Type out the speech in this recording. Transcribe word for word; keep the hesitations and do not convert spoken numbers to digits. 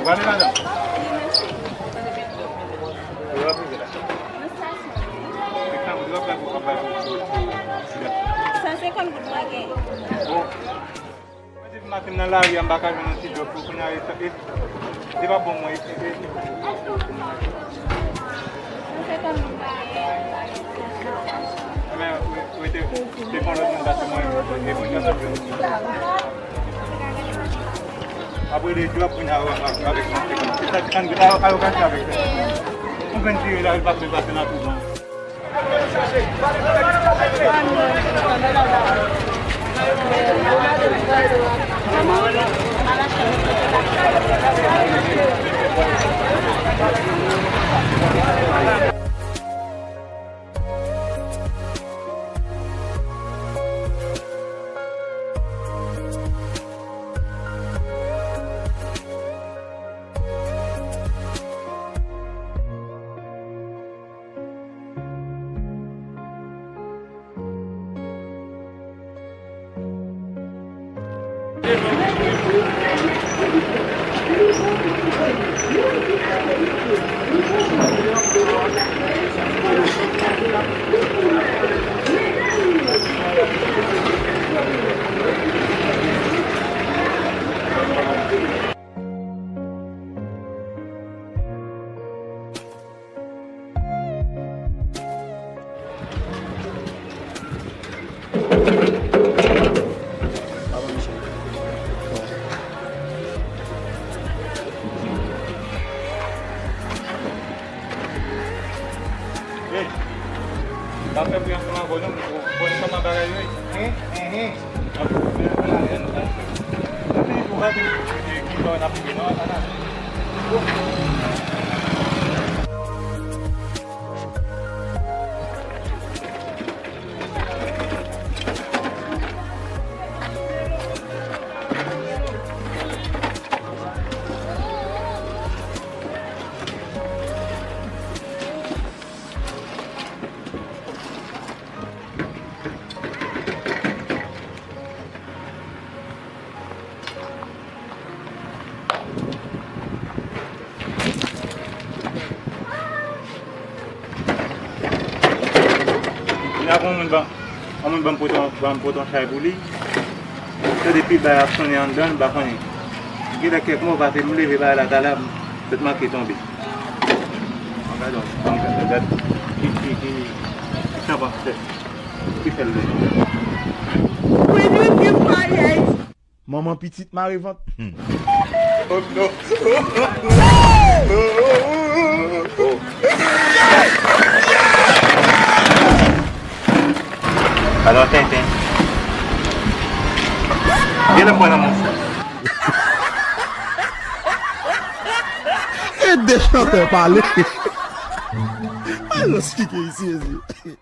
Pale, madanm. Yo ap rive la. San senkant goud mwen gen. Bon. Mwen depi maten m nan lari a, m pa ka jwenn yon ti dwòp pou kounye a, e, e, e pa bon mwen, e, e, e. Ebyen, ou, ou te, te fon lòt moun pase mwen, e pou sa sa jwenn. Apre de dwòp kounye a, avèk mwen, se sa ki tann geta, yo ka yo kache avèk sa. Ou vin tire la, li pa vle pase nan prizon. Hey, pa fè bri ansanm avè w non, ou konn kòman bagay yo ye. Hen, hen, hen. Kounye a, yon moun ban, yon moun ban m pote, ban m pote yon chay pou li. Tande pil bagay ap sonnen anndan, m pa konnen. Genlè kèk mo pase, m leve bagay la talè, m sot manke tonbe. Gade, gade, gade. Ki, ki, ki, ki sa w ap fè? Ki fè l leve? Manman pitit mare vant. Hmm. Oh non. Oh. Alò, tenten. Gen lè m pran nan moun. E de chantè pale. Alò, ki ke isi, isi.